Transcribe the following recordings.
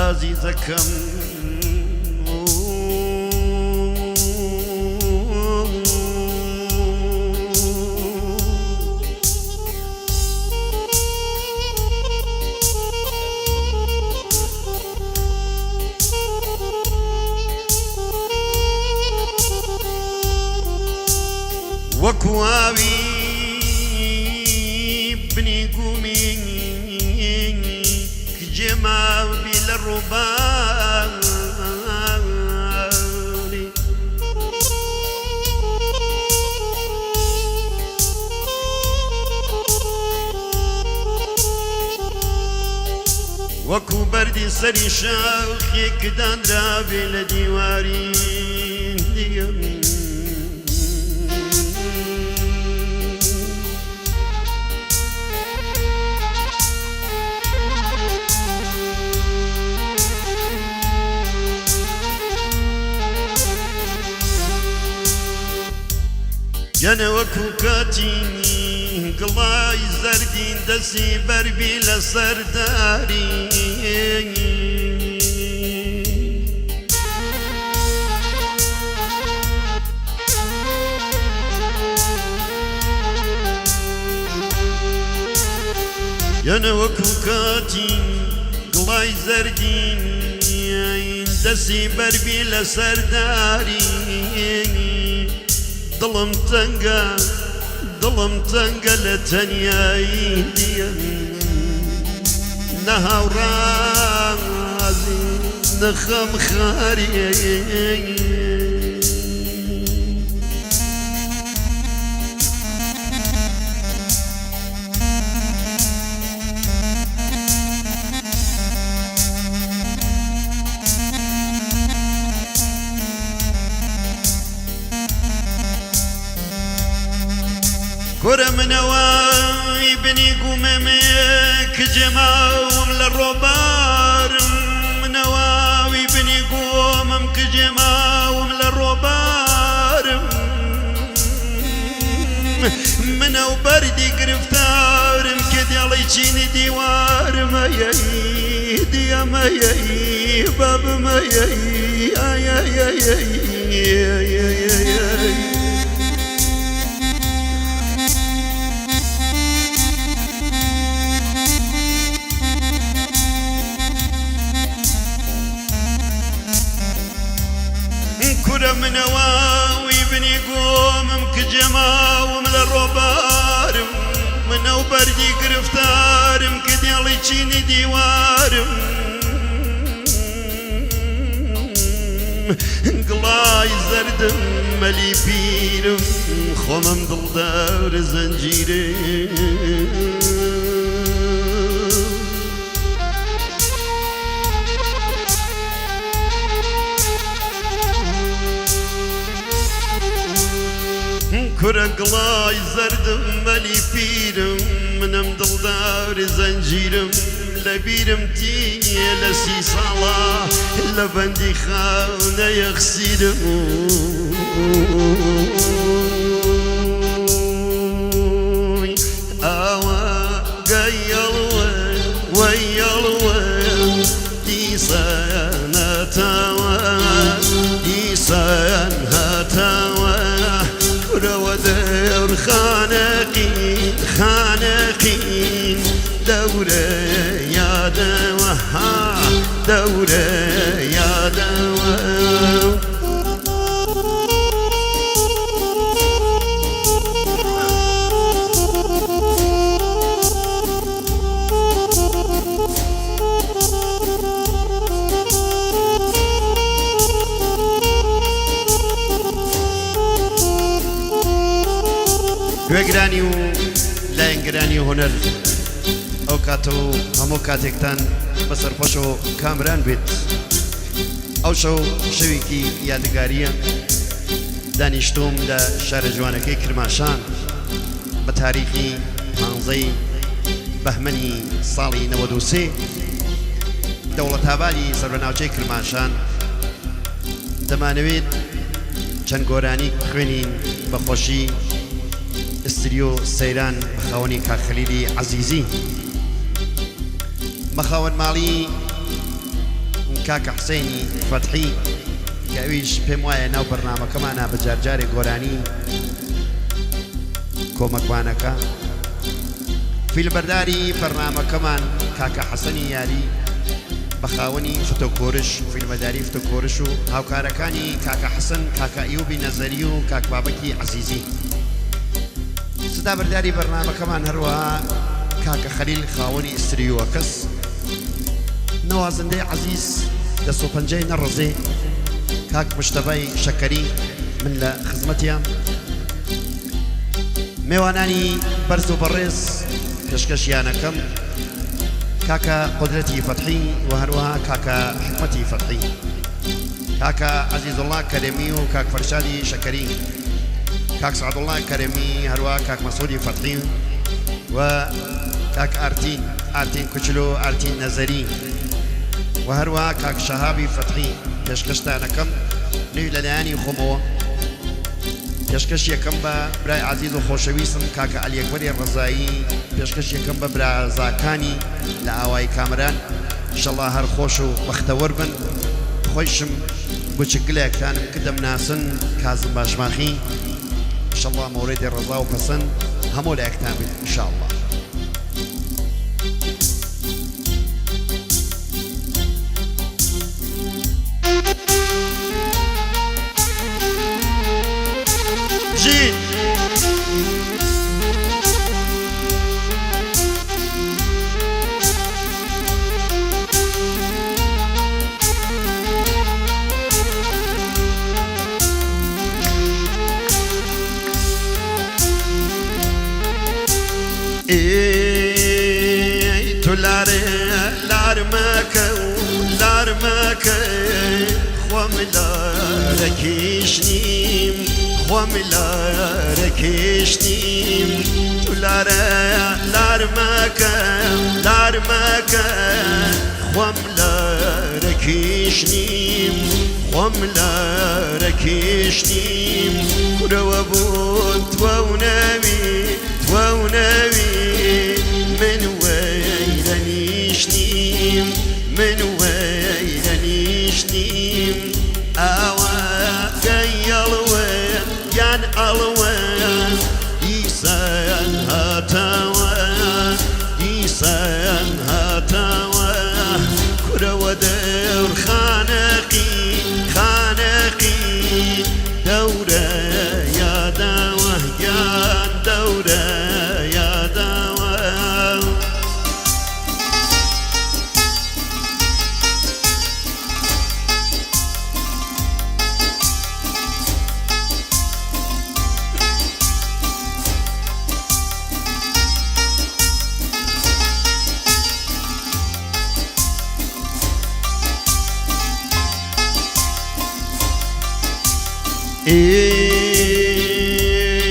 ئازیزەکەم. وەکو ئاوی بنی گومی کجێ ماوبی لە ڕووباری. وەکو بەردی سەری شاخێک دانرابێ لە دیواری دیەم. یانە وەکو کاتی گڵای زەردین دەسی بەربی لەسەر داری. یانە وەکو کاتی گڵای زەردین دەسی بەربی لەسەر داری. دڵم تەنگە دڵم تەنگە لە تەنیایی دیەم نە هاوڕازی نە خەمخاری. کورە منەوەی بنی گومێمێ کجێماوم لە ڕۆبارم منەواوی بنی گۆمم کجێماوم لە ڕۆبارم منە و بەردی گرفتارم کە دێڵی چینی دیوارمەیەی دیەمەیەی بابمەیەی ئایایایەی. کورە منەواوی بنی گۆمم کجێماوم لە ڕۆبارم منە و بەردی گرفتارم کە دێڵی چینی دیوارم گڵای زەردم مەلی پیرم خۆمم دڵدار زەنجیرێ. کورە گڵای زەردم مەلی پیرم منم دڵدار زەنجیرم لە بیرم تیە لە 30 ساڵە لە بەندی خانە یەخسیرم. ئاوا گەیەڵوە وەیەڵوە دیسانەتەوە دیسان هاتەوە کورەوە دەور خانەقین خانەقین دەورە یادەوە ها دەورە یادەوە. گوێگرانی و لایەنگرانی هونەر ئەو کاتە و هەموو کاتێکتان بەسەرخۆش و کامران بێت. ئەو شەو شەوێکی یادگاریە دانیشتوم لە شارە جوانەکەی کرماشان بە تاریخی 15 بەهمەنی ساڵی 93 دەوڵەتابادی سەر بە ناوچەی کرماشان. دەمانەوێت چەند گۆرانی بخوێنین بە خۆشی ئستریۆ سەیران بە خاوەنی کاک خەلیلی عەزیزی بە خاوەن ماڵی. کاکە حسینی فەتحی کە ئەویش پێم وایە ناو بەرنامەکەمانە بە جارجارێ گۆرانی کۆمەکوانەکە. فیلمبەرداری بەرنامەکەمان کاکە حەسەنی یاری بە خاوەنی فتۆکۆرش، فیلمەداری فتۆکۆرش و هاوکارەکانی کاکە حەسەن، کاکە ئیوبی نەزەری و کاک بابەکی عەزیزی. سدابەرداری بەرنامەکەمان هەروەها کاکە خەلیل خاوەنی ئستریۆکەس. نەوازندەی عەزیز دەست و پەنجەی نەڕزێ کاک مشتەبای شەکەری من لە خزمەتیان. مێوانانی بەرز و بەڕێز پێشکەشیانەکەم کاکە قودرەتی فەتحی و هەروەها کاکە حکمەتی فەتحی کاکە عەزیزوڵڵا کەرەمی و کاک فەرشادی شەکەری کاک سعدوڵڵا کەرەمی هەروەها کاک مەسعودی فەتحی و کاک ئارتین ئارتین کوچلو ئارتین نەزەری و هەروەها کاک شەهابی فەتحی پێشکەشتانەکەم نوی لەلایەنی خۆمەوە پێشکەش یەکەم بە برای عەزیز و خۆشەویستم کاکە عەلیەکبەری ڕەزایی، پێشکەش یەکەم بە برازاکانی لە ئاوایی کامەران، ئیشەڵا هەر خۆش و بەختەوەر بن، خۆیشم بوچکگلێکتانم ک دەمناسن کازم باشماخی، ئیشەڵا مەورێدی ڕەزا و پەسەند هەمۆ لایەکتان بیت ئیشاڵڵا. بژین. ئێی تو لارێ لار مەکە و لار مەکە خۆم لارەکیش نیم خۆم لارەکیش نیم تو لارە لار مەکە لار مەکە خۆم لارەکیش نیم خۆم لارەکیش نیم کورەوە بوون توە و نەوی توە و نەوی من وەیرەنیش نیم من وەیرەنیش نیم ئاوا گەیەڵوە یان ئەڵوە دیسان هاتەوە دیسان هاتەوە کورەوە دەور خانەقی خانەقی دەورە یادەوە یان دەورە یادەوە.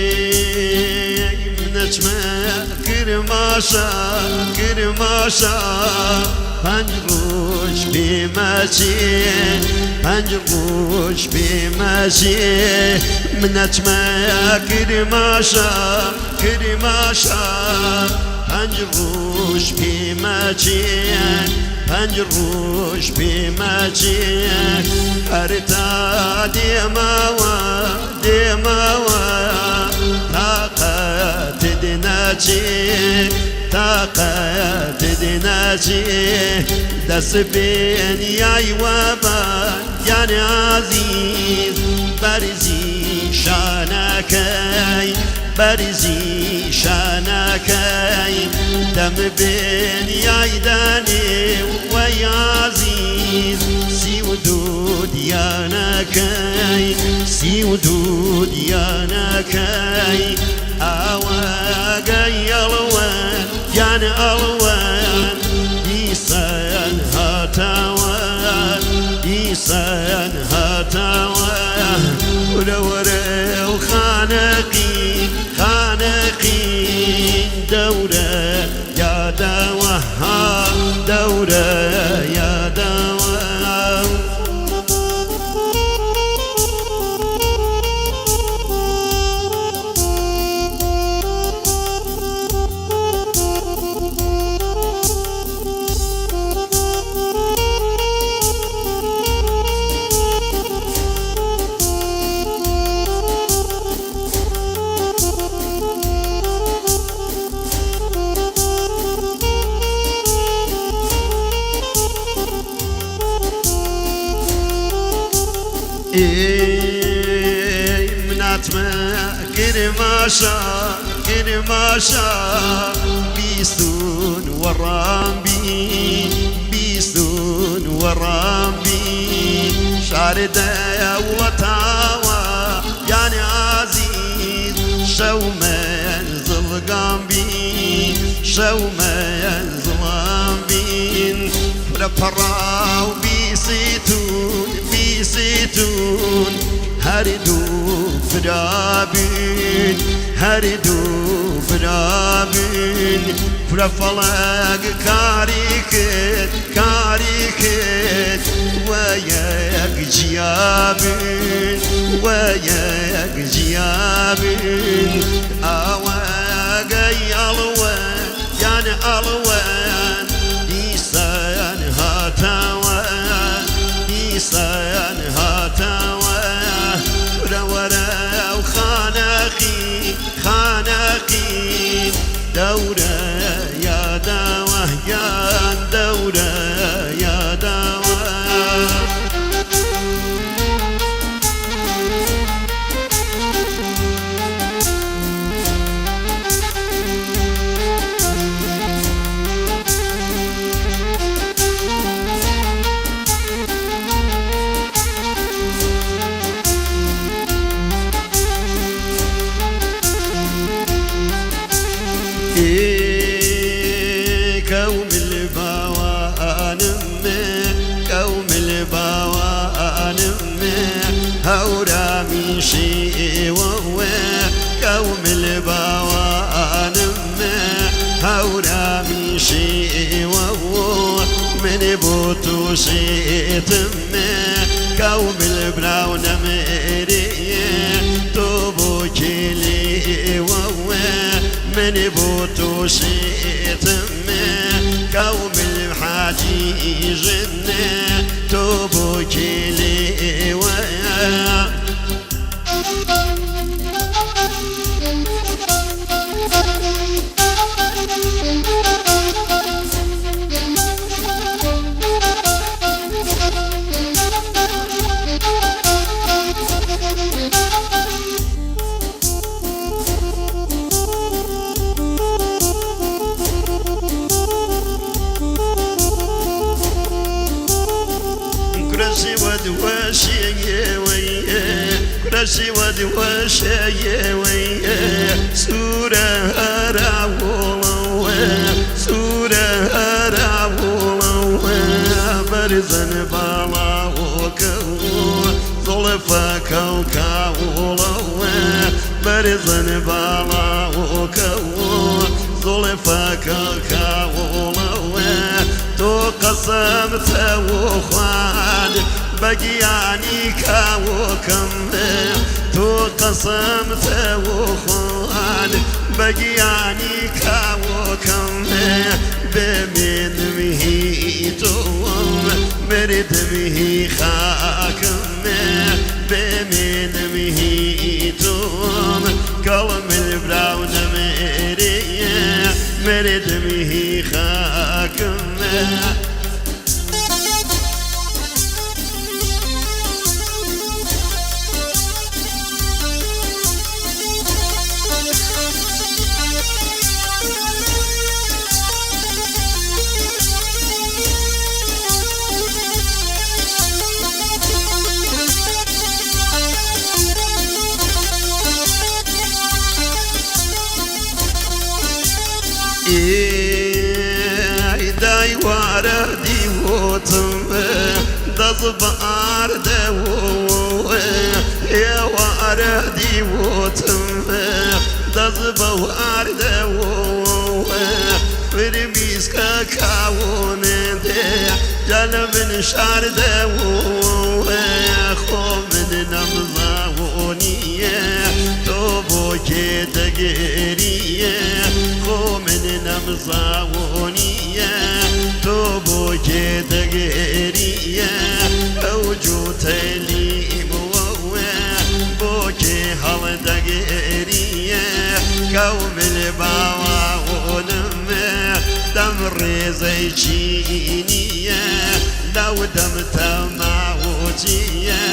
ئێی منەچمە کرماشان کرماشان پەنج ڕۆژ پێمەچێ پەنج ڕۆژ پێمەچێ منەچمە کرماشان کرماشان پەنج ڕۆژ پێمەچێ پەنج ڕۆژ پێمەچێ هەر تا دێمەوە دێمەوە تاقەتت نەچێ تاقەتت نەچێ دەس بێن یای وەبان گیان عەزیز بەرزی شانەکەی بەرزی شانەکەی دەم بێن یای دانێ وەی عەزیز 32 دیانەکەی 32 دیانەکەی ئاوەگەی ئەڵوەن گیان ئەڵوەن دیسان هاتەوە دیسان هاتەوە ورە وەرە و خانەقین خانەقین دەورە یادەوە ها دەورە یادەوە. مناتمە کرماشا کرماشا بیستون وەڕامبی بیستون وەڕامبی شار دەوڵەتاوە یان عازیز شەو مەنزڵگام بی شەو مەنزڵام بین فرە پەڕاو بیسیتون بیسیتون هەردوو فرابین هەردوو فرابین فرە فەڵەک کاری کرد کاری کرد وەیەک جیابین وەیەک جیابین ئاوەگەی ئەڵوە یان ئەڵوەن دیسان هاتەوە دیسان هاتەوە فرەوەرە و خانەقی خانەقی دەورە یاداوە یان دەورە یاداوە. كوم الباوانم كوم الباوانم هورامي شي وهو كوم الباوانم هورامي شي وهو من بوتو شيتم كوم البراون مري توبو كيلي وهو من بوتو شيتم كوم الحاجي جنة توبو كيلي وهو. كرسي ودوشي ويه كرسي ودوشي ويه سورة هراولوه سورة هراولوه برزن بالاوكو ظلفك وكاولوه برزن بالاوكو ظلفك وكاولوه تو قسمت وخوان بقياني كاوكم تو قسمت وخوان بقياني كاوكم بمن مهيتوم مرد مهي خاكم بمن مهيتوم كلم البراون مري مرد مهي خاكم. داي واردي وتم دزبار دو يا واردي وتم دزبار دو فرميسكا كاون دي جلب شار دو خو من نمزاونية توبو كي تقرية خو من نمزاونية توبو كي تقرية أوجو تليم بوكي هل تقرية كوم الباوون دم ريزي چينية لو دم تماوتية.